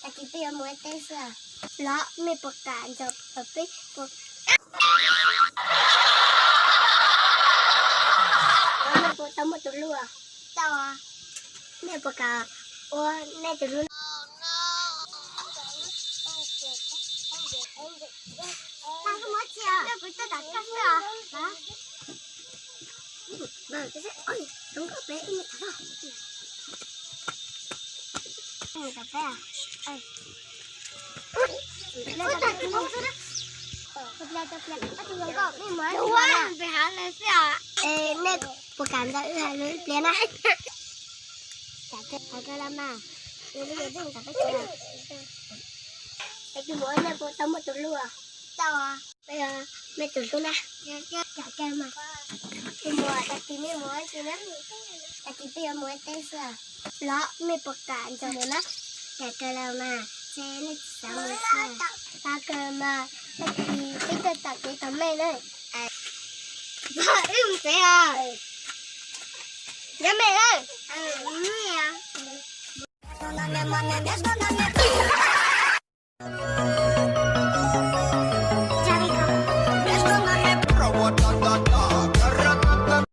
Tag kis peb yuav mus ua teb xwb. Los mej puas kam nrog peb ua? Mej puas tau muaj tus hlub? Tau. Mej puas kam ua nej tus hlub? Nej puas kam nrog wb hais lus ib pliag na? Tag kis mus nej puas tau muaj tus hlub? Tau. Mej tus hlub na. Tus muam, tag kis mej mus ua tsi na? Tag kis peb yuav mus ua teb xwb. Los mej puas kam nrog mus na? Tag kis los mas, ces nej tsis xav mus xwb. Tag kis mas, tag kis peb tuaj tom kev tos mej na. Wb mus tsev os. Nyob mej na.